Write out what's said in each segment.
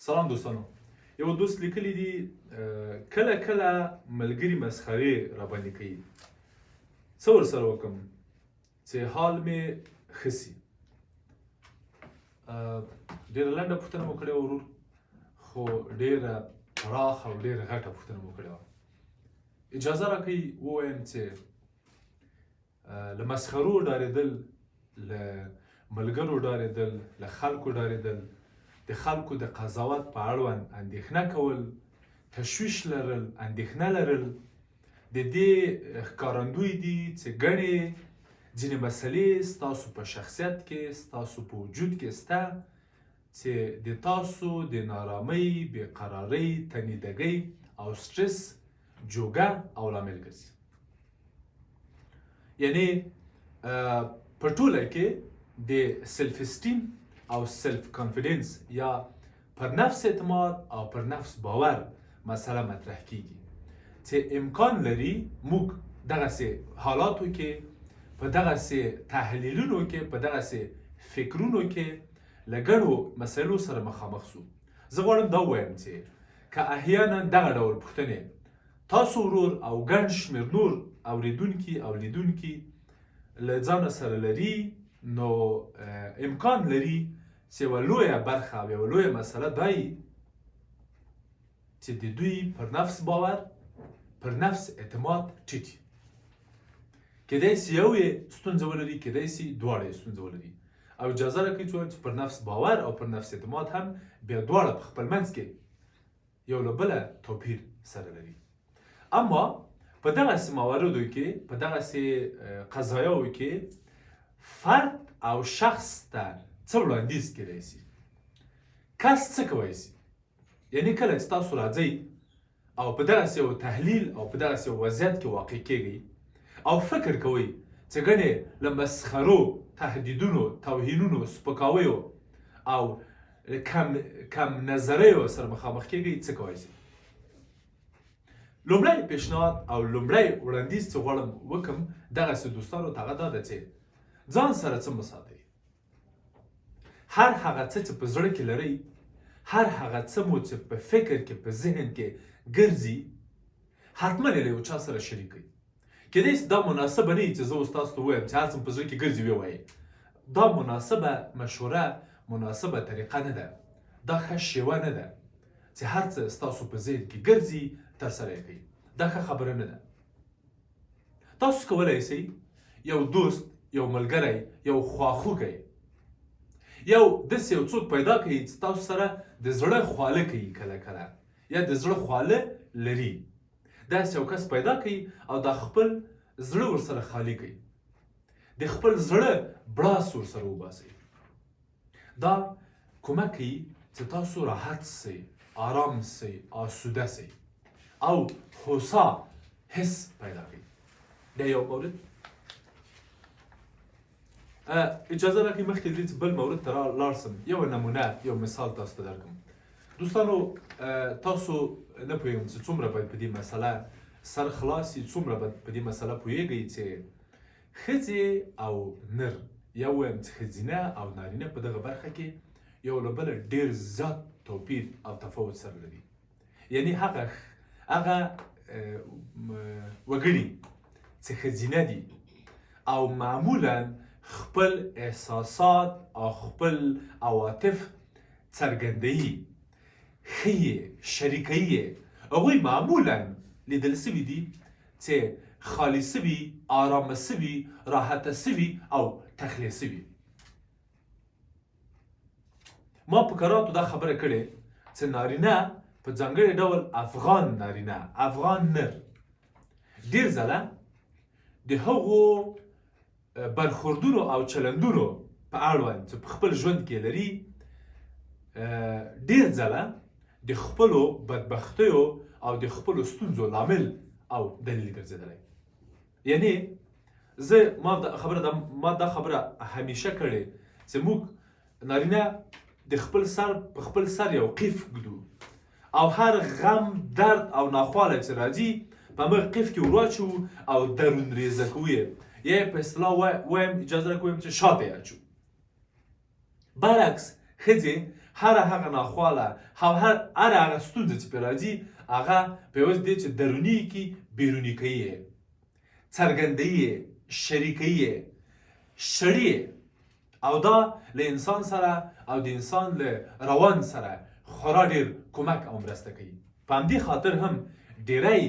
سلام دوستانو، یو دوست لیکلی دی، کله کله ملګري مسخرې را باندې کوي، څه ورسره وکم چې حال مې ښه سي؟ ډېره لنډه پوښتنه مو کړې وه ورور، خو ډېره پراخه او ډېره غټه پوښتنه مو کړې وه. اجازه راکړئ ووایم چې له مسخرو ډارېدل، له ملګرو ډارېدل، له خلکو ډارېدل، د خلکو د قضاوت په اړوند اندېښنه کول، تشویش لرل، اندېښنه لرل، د دې ښکارندوی دي چې ګڼې ځینې مسلې ستاسو په شخصیت کې، ستاسو په وجود کې سته چې د تاسو د نارامۍ، بې قرارۍ، تنیدګۍ او سټرس جوګه او لامل ګرځي. یعنی په ټوله کې د self esteem او self confidence یا پر نفس اعتماد او پر نفس باور مسله مطرح کیږي چې امکان لري موږ دغسې حالاتو کې، په دغسې تحلیلونو کې، په دغسې فکرونو کې له ګڼو مسایلو سره مخامخ سو. زه غواړم دا ووایم چې که احیانا دغه ډول پوښتنې تاسو ورور او ګڼ شمېر نور اورېدونکي او لیدونکي له ځانه سره لري، نو امکان لري چې یوه لویه برخه او یوه لویه مسله دا وي چې د دوی پر نفس باور، پر نفس اعتماد ټیټ. کېدای سي یو یې ستونزه ولري، کېدای سي دواړه یې ستونزه ولري. او اجازه راکړئ چې ووایم چې پر نفس باور او پر نفس اعتماد هم بیا دواړه په خپل منځ کې یو له بله توپیر سره لري. اما په دغسې مواردو کې، په دغسې قضایاو کې فرد او شخص ته څه وړاندیز کېدای سي؟ کس څه کوی سي؟ یعنی کله چې تاسو راځئ او په دغسې یو تحلیل او په دغسې یو وضعیت کې واقع کېږئ او فکر کوئ چې ګنې له مسخرو، تهدیدونو، توهینونو، سپکاویو او کم کم نظریو سره مخامخ کېږئ، څه کوی سئ؟ لومړی پیشنهاد او لومړی وړاندیز چې غواړم وکم دغسې دوستانو ته، هغه دا ده چې ځان سره څه مه ساتئ. هر هغه څه چې په زړه کې لرئ، هر هغه څه مو چې په فکر کې، په ذهن کې ګرځي، حتما یې له یو چا سره شریک کړئ. کېدای شي دا مناسبه نه وي چې زه اوس تاسو ته ووایم چې هر څه مو په زړه کې ګرځي ویې وایئ. دا مناسبه مشوره، مناسبه طریقه نه ده، دا ښه شیوه نه ده چې هر څه ستاسو په ذهن کې ګرځي ترسره یې کړئ. دا ښه خبره نه ده. تاسو کولای شئ یو دوست، یو ملګری، یو خواخوږی، یو داسې یو څوک پیدا کړئ چې تاسو سره د زړه خواله کوي کله کله، یا د زړه خواله لري. داسې یو کس پیدا کړئ او دا خپل زړه ورسره خالي کړئ، د خپل زړه بړاس ورسره وباسئ. دا کمک کوي چې تاسو راحت سئ، آرام سئ، آسوده سئ او هوسا حس پیدا کړئ. دا یو مورد. اجازه راکړئ مخکې دې چې بل مورد ته لاړ سم، یو نمونه، یو مثال تاسو ته درکړم. دوستانو، تاسو نه پوهېږم چې څومره باید په دې مسله سر خلاص، څومره به په دې مسله پوهېږئ چې ښځې او نر، یا ووایم چې ښځینه او نارینه، په دغه برخه کې یو له بله ډېر زیات توپیر او تفاوت سره لري. یعنی هغه وګړي چې ښځینه دي او معمولا خپل احساسات او خپل عواطف څرګندوي، ښيي، شریکوي، هغوی معمولا لیدل سوي دي چې خالي سوي، آرامه سوي، راحته سوي او تخلیه سوي. ما په کراتو دا خبره کړې چې نارینه، په ځانګړي ډول افغان نارینه، افغان نر، ډیر ځله د هغو برخوردونو او چلندونو په اړوند چې په خپل ژوند کې لري، ډیر ځله د خپلو بدبختیو او د خپلو ستونزو لامل او دلیل ګرځېدلی. یعنی زه ما دا خبره همیشه کړې چې موږ نارینه د خپل سر په خپل سر یو قیف ږدو او هر غم، درد او ناخواله چې راځي، په همغه قیف کې ورواچو او درون ریزه کوو یې، یا په اصطلاح وایم، اجازه راکوم چې شاته یې اچو. برعکس ښځې هره هغه ناخواله او هره هغه ستونزه چې پرې راځي، هغه په عوض دې چې دروني یې کړي، بیروني کوي یې، څرګندوي یې، شریکوي یې، شړي یې. او دا له انسان سره او د انسان له روان سره خورا ډېر کمک او مرسته کوي. په همدې خاطر هم ډېری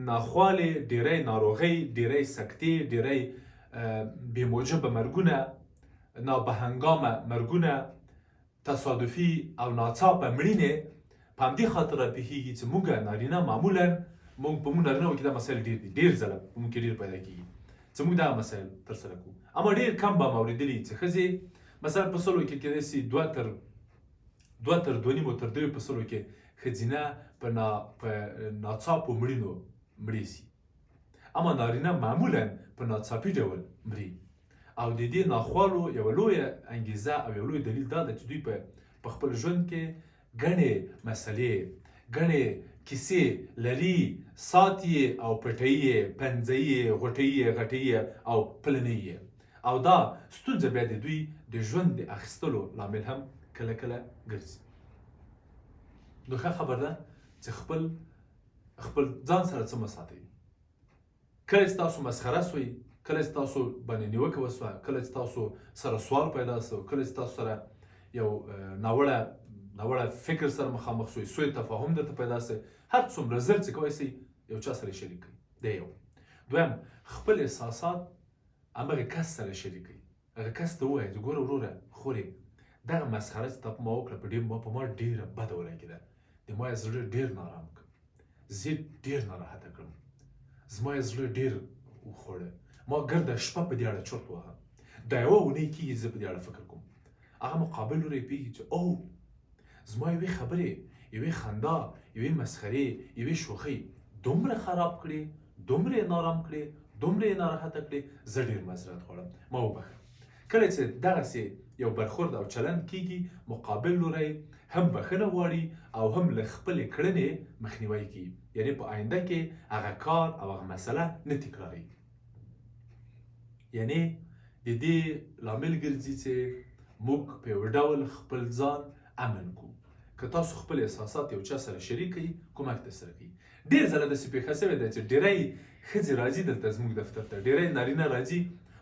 ناخوالې، ډېری ناروغۍ، ډېری سکتې، ډېری بې موجبه مرګونه، نابهنګامه مرګونه، تصادفي او ناڅاپه مړینې په همدې خاطر راپېښېږي چې موږ نارینه معمولا، موږ په موږ نارینه کې دا مسایل ډېر دي، ډېر ځله په موږ کې ډېر پیدا کېږي چې موږ دغه مسایل ترسره کوو. اما ډېر کم به مو اورېدلي چې ښځې مثلا په سلو کې کېدای شي دوه تر دوه نیمو تر دریو په سلو کې ښځینه په ناڅاپو مړینو مړې سي، اما نارینه معمولا په ناڅاپي ډول مري. او د دې ناخوالو یوه لویه انګیزه او یو لوی دلیل دا ده چې دوی په خپل ژوند کې ګڼې مسلې، ګڼې کیسې لري، ساتي یې او پټوي یې، پنځوي یې، غوټوي یې، غټوي یې او پلنوي یې. او دا ستونزه بیا د دوی د ژوند د اخیستلو لامل هم کله کله ګرځي. نو ښه خبر ده چې خپل ځان سره څه مه ساتئ. کله چې تاسو مسخره سوئ، کله چې تاسو باندې نیوکه وسوه، کله چې تاسو سره سوال پیدا سو، کله چې تاسو سره یو ناوړه فکر سره مخامخ سوئ، سوء تفاهم درته پیدا سي، هر څومره زر چې کوی سئ یو چا سره شریک کړئ. دی یو. دویم، خپل احساسات همغه کس سره شریک کړئ. هغه کس ته ووایه چې ګوره وروره، خورې، دغه مسخره چې تا په ما وکړه په ما ډېره بده ولګېده، د ما یې زړه ډېر نارام کړ، زه ډېر ناراحته کړم، زما یې زړه ډېر وخوړه، ما ګرده شپه په دې اړه چرت وهه، دا یوه اونۍ کېږي زه په دې اړه فکر کوم. هغه مقابل لوری پوهېږي چې او زما یوې خبرې، یوې خندا، یوې مسخرې، یوې شوخۍ دومره خراب کړې، دومره یې نارام کړې، دومره یې ناراحته کړې، زه ډېر معذرت غواړم، ما وبخښه. کله چې دغسې یو برخورد او چلند کېږي، مقابل لوری هم بخښنه غواړي او هم له خپلې کړنې مخنیوی کوي، یعنی په آینده کې هغه کار او هغه مسله نه تکراروي. یعنی د دې لامل ګرځي چې موږ په یو ډول خپل ځان امن کړو. که تاسو خپل احساسات یو چا سره شریک کړئ، کمک درسره کوي. ډېر ځله داسې پېښه شوې ده چې ډېری ښځې راځي دلته زموږ دفتر ته، ډېری نارینه راځي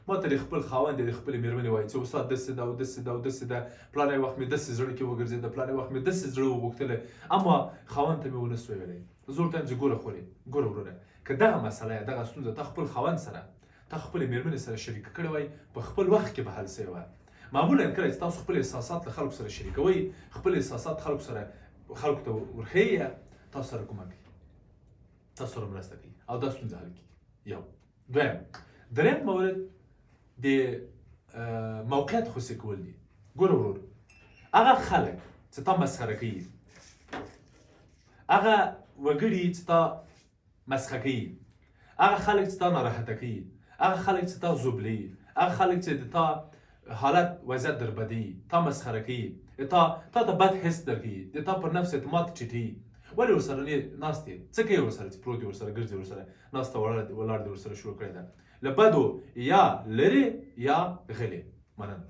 ما ته د خپل خاوند یا د خپلې مېرمنې وایي چې استاد داسې ده او داسې ده او داسې ده، پلانی وخت مې داسې زړه کې وګرځېده، پلانی وخت مې داسې زړه وغوښتلی، اما خاوند ته مې ونه سوی ویلی. زه ورته وایم چې ګوره خورې، ګوره وروره، که دغه مسله یا دغه ستونزه تا خپل خاوند سره، تا خپلې مېرمنې سره شریکه کړې وای، په خپل وخت کې به حل سوې وه. معمولا کله چې تاسو خپل احساسات له خلکو سره شریکوئ، خپل احساسات خلکو ته ورښیئ، تاسو سره کومک کوي، تاسو سره مرسته کوي او دا ستونزه حل کیږي. یو. دویم، دریم مورد د موقعیت خوسي کول دي. ګوره ورور، هغه خلک چې تا مسخره کوي، هغه وګړي چې تا مسخه کوي، هغه خلک چې تا ناراحته کوي، هغه خلک چې تا ژوبلوي، هغه خلک چې د تا حالت وضعیت در بدوي، تا مسخره کوي، تا ته بد حس درکوي، د تا پر نفس اعتماد ټیټوي، ولې ورسره ناست یې؟ څه کوې ورسره چې پروت یې ورسره ګرځې ورسره ناسته ولاړ دې ورسره شروع کړې ده؟ له بدو یا لرې یا غلې. مننه.